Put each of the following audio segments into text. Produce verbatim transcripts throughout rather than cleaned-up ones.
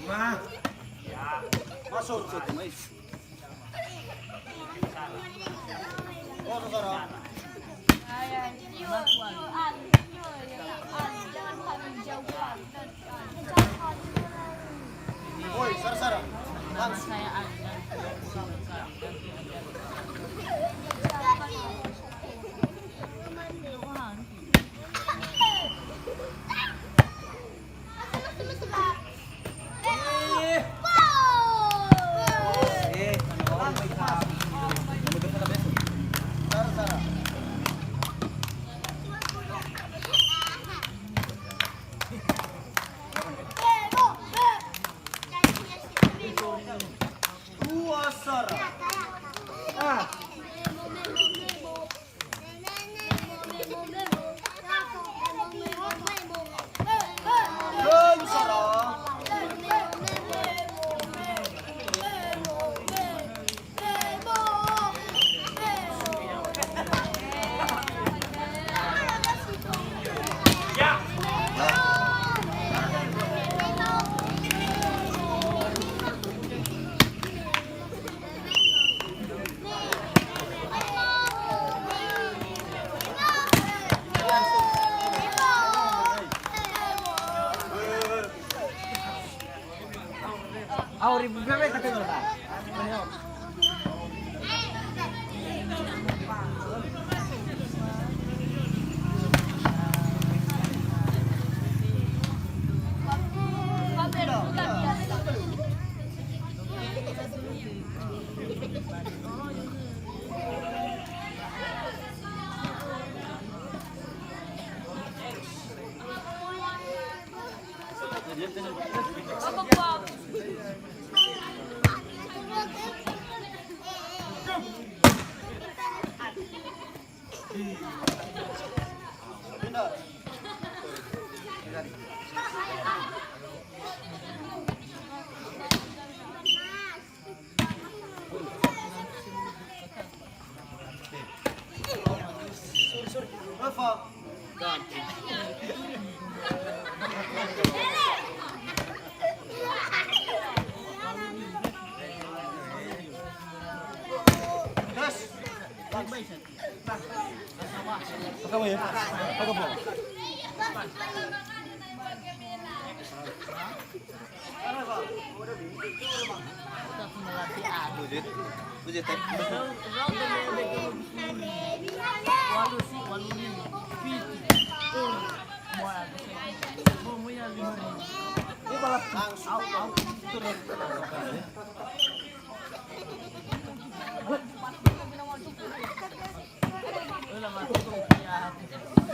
Masuk, masuk, masuk. Woi, sara-sara. Langsung. Dua sara. Ah. Au ribu bebe tak kenal, tak?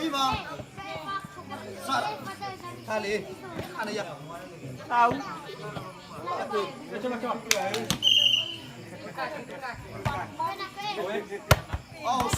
Lima. Sara. Kali. Ana ya. Tahu. Coba, coba. Aus.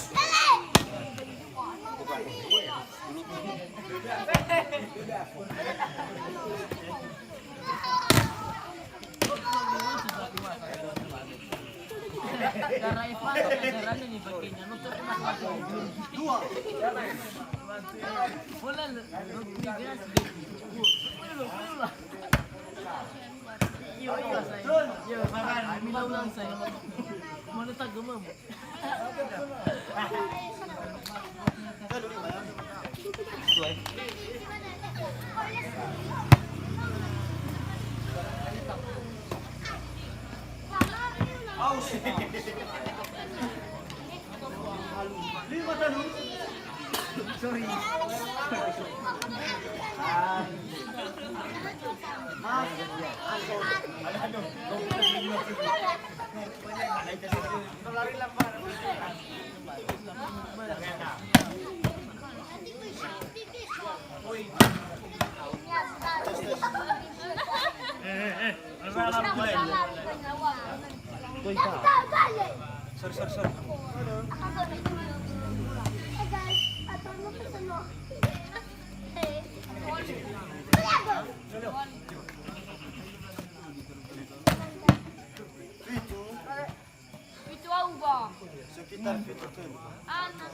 Sorry. Sorry, sorry, sorry. Fitu. Fitu au ba. Sekitar fitu telu. Ana.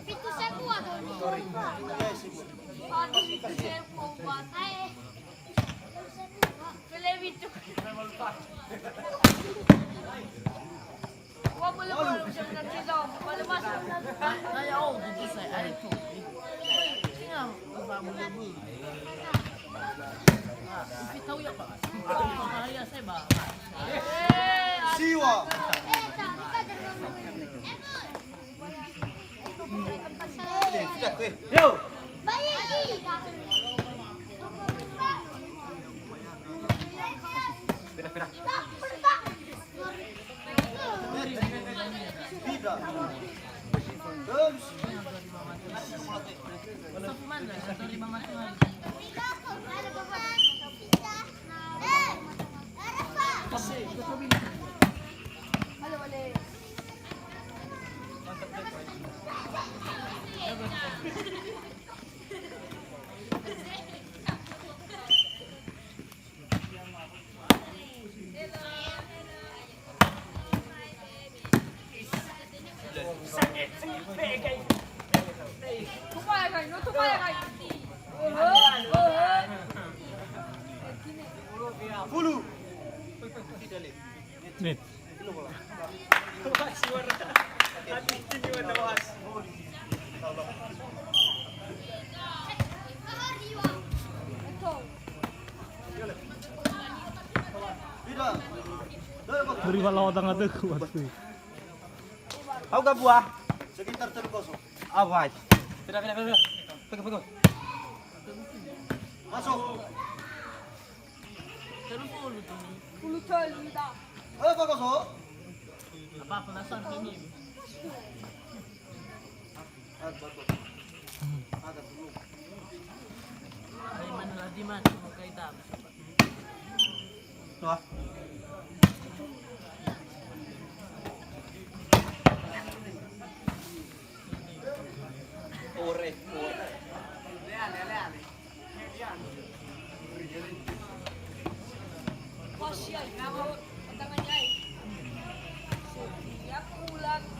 Fitu satu atau? Sorry. Guys, Siwa. Yo. Bulu. Nih. Beri wala watang ada kuat. Au gabua. Sekitar telu kosong. Awai. Peda, peda, peda. Pega, pega. Masuk. Telu puluh tuh. Puluh telu, dah. Eh, bagus, oh. Apa penasaran ini? Ada dulu. Dari mana lagi, Mas? Mau kaita. Wah. Ore, ore. Setiap bulan.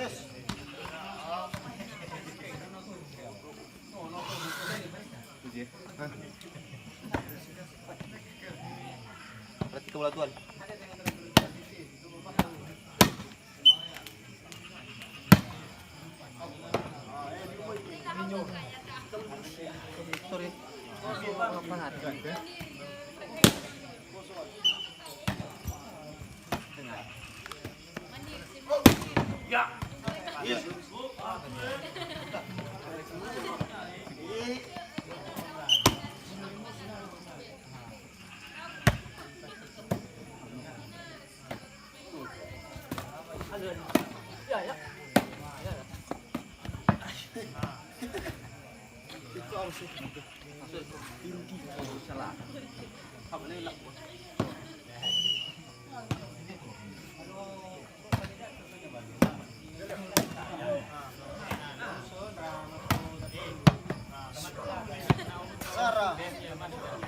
Perhatikan bola, Tuan. Sorry.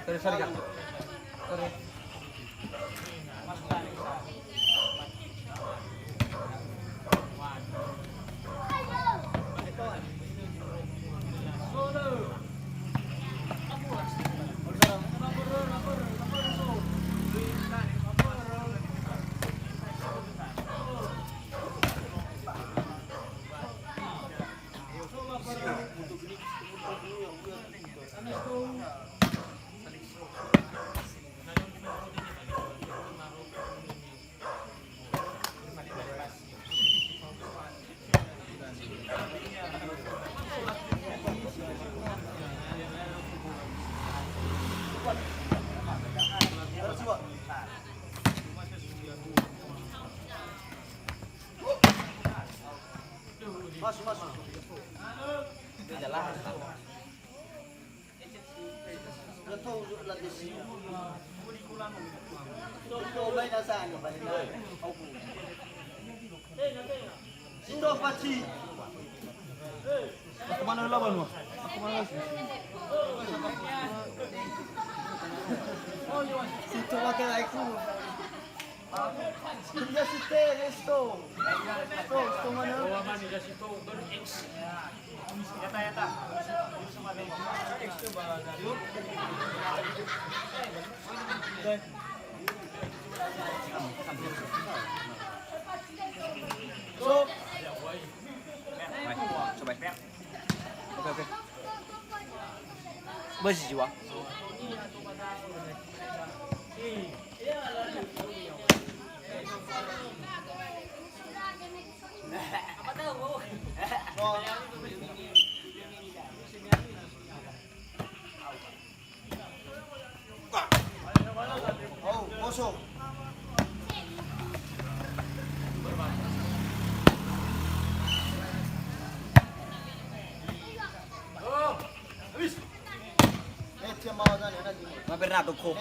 Sorry, sorry, Kak. Sorry. Masuk, masuk. Sito pati. Aku mana lawan, wah? Aku mana lawan? Sito pakai aku. Dia site, esto. Esto, esto mana? Oke, oke. Besi jiwa. Oh, kosong. Ma Bernardo ko.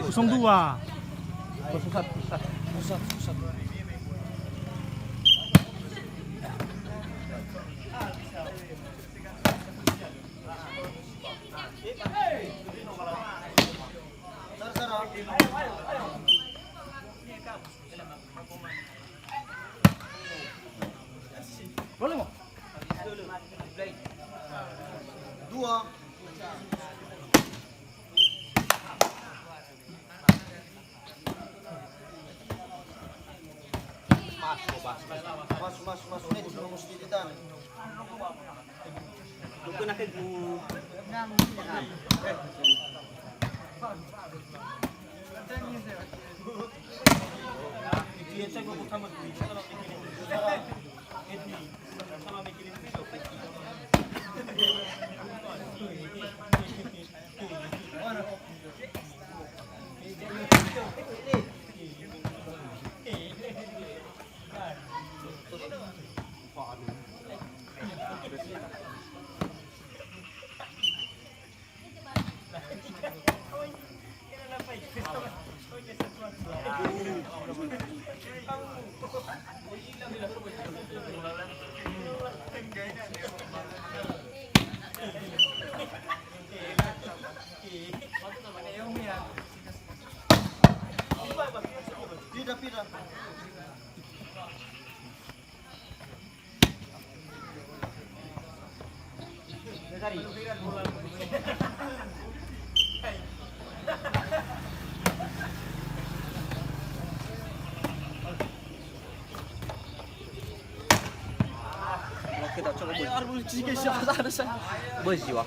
Kosong dua. Pusat, pusat. Pusat, pusat. Dua. Masuk, masuk, masuk, masuk. Ini cuma mesti ditahan. Pida, pida. Bösi wa.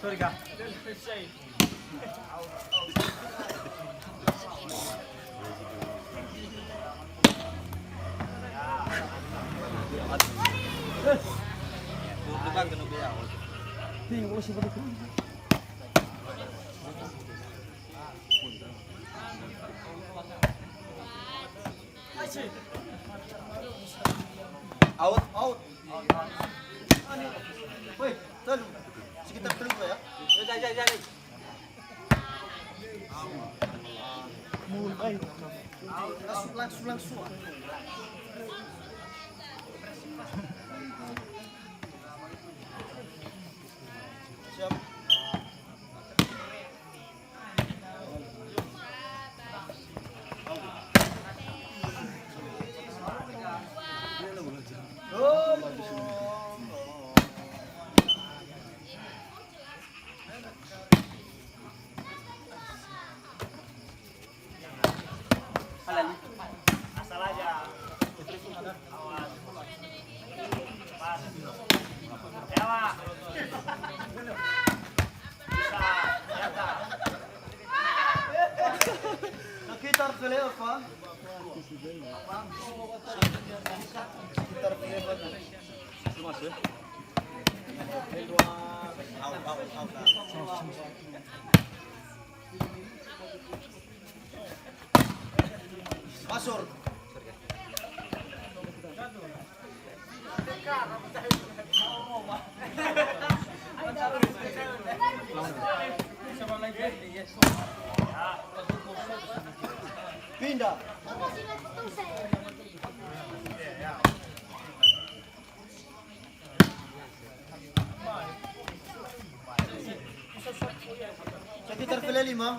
Sorry, ka. Out, out. Woi, telu. Sekitar telu ya. Ya, ya, ya, ya. Mulai. Langsung, langsung, langsung. Siap. Asal aja. Awas. Pas. Ewa. Bisa. Nyata. Sekitar fele apa? Sekitar fele apa? Cuma sih. Dua. Au, au, au. Masur. Pindah. Sekitar fele lima.